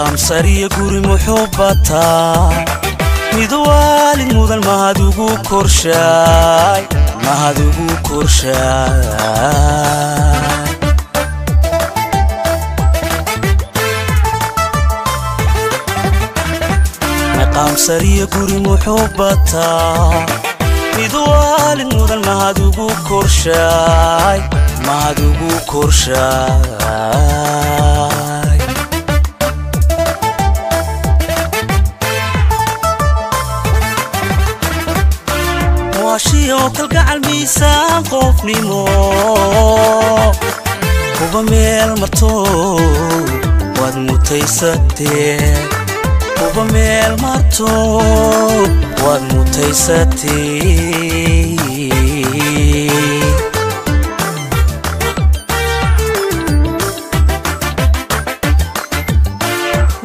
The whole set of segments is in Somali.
Maqaam sariya guri muxubbata mid waalid mudan mahad ugu korshaay mahad ugu korshaay Maqaam sariya guri muxubbata mid waalid mudan mahad ugu korshaay mahad ugu korshaay Muashiyo kalgacal miisaan qofnimo kuba meel marto waad mutaysatee kuba meel marto waad mutaysatee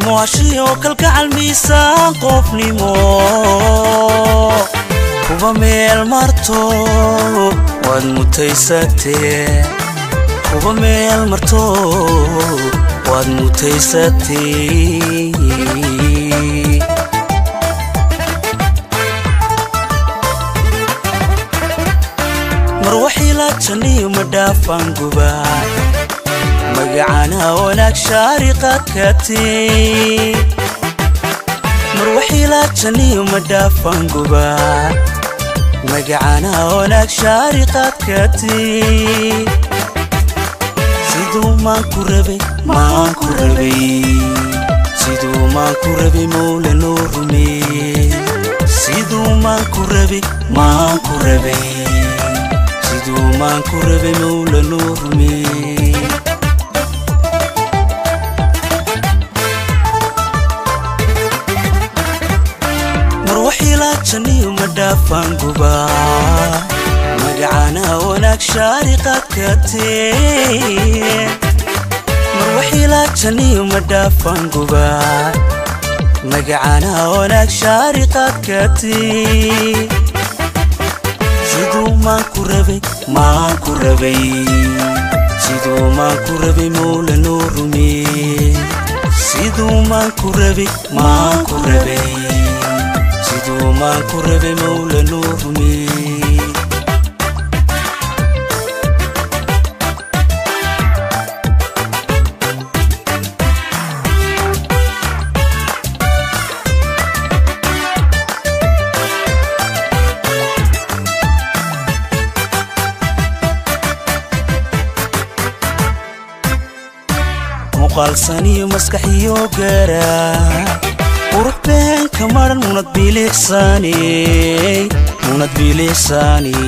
Muashiyo kalgacal miisaan qofnimo kuba meel marto waad mutaysatee kuba meel marto waad mutaysatee Marwaxila janiyo ma dhaafan guba magacana wanaag shaariqa katee Marwaxila janiyo ma dhaafan guba magacana wanaag shaariqa katee Siduu maan ku rabay maan ku rabay siduu maan ku rabay mawla noo rumee siduu maan ku rabay maan ku rabay siduu maan ku rabay mawla noo rumee Marwaxila janiyo ma dhaafan guba magacana wanaag shaariqa katee Marwaxila janiyo ma dhaafan guba magacana wanaag shaariqa katee Siduu maan ku rabay maan ku rabay siduu maan ku rabay mawla noo rumee siduu maan ku rabay maan ku rabay siduu maan ku rabay mawla noo rumee Muuqaalsaniyo maskaxiyo gara qurux been ka maran munad biliicsaney munad biliicsaney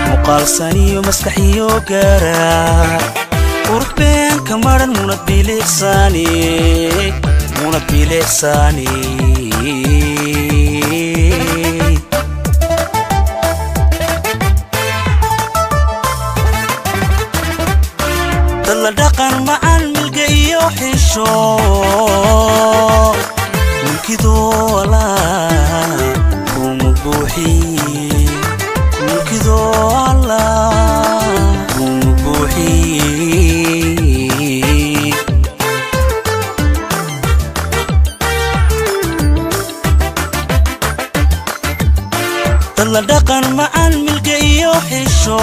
Muuqaalsaniyo maskaxiyo gara qurux been ka maran munad biliicsaney munad biliicsaney Dalla dhaqan macan milga iyo xisho mulkidoo Allah kuma buuxiye mulkidoo Allah kuma buuxiye Dalla dhaqan macan milga iyo xisho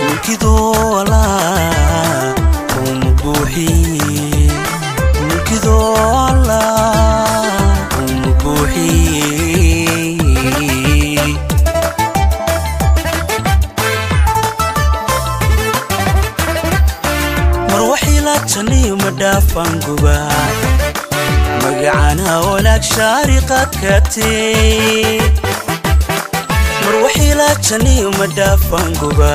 mulkidoo Allah kuma buuxiye mulkidoo Allah kuma buuxiye Marwaxila janiyo ma dhaafan guba magacana wanaag shaariqa katee Marwaxila janiyo ma dhaafan guba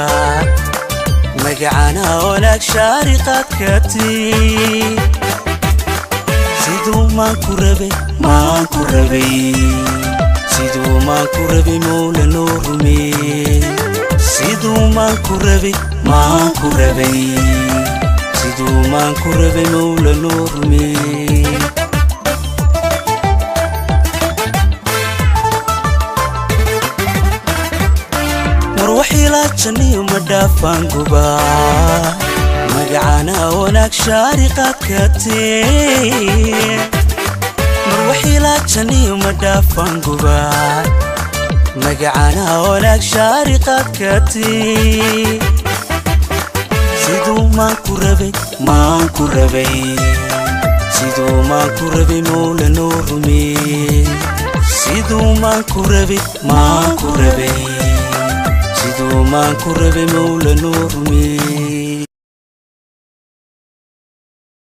magacana wanaag shaariqa katee Siduu maan ku rabay maan ku rabay siduu maan ku rabay mawla noo rumee siduu maan ku rabay maan ku rabay siduu maan ku rabay mawla noo rumee Marwaxilaajaniyo ma dhaafaan guba, magacana wanaag shaariqaadkatee. Marwaxilaajaniyo ma dhaafaan guba, magacana wanaag shaariqaadkatee. Siduu maan ku rabay, maan ku rabay, siduu maan ku rabay, Mawla noo rumee. Siduu maan ku rabay, maan ku rabay, siduu maan ku rabay, Mawla noo rumee.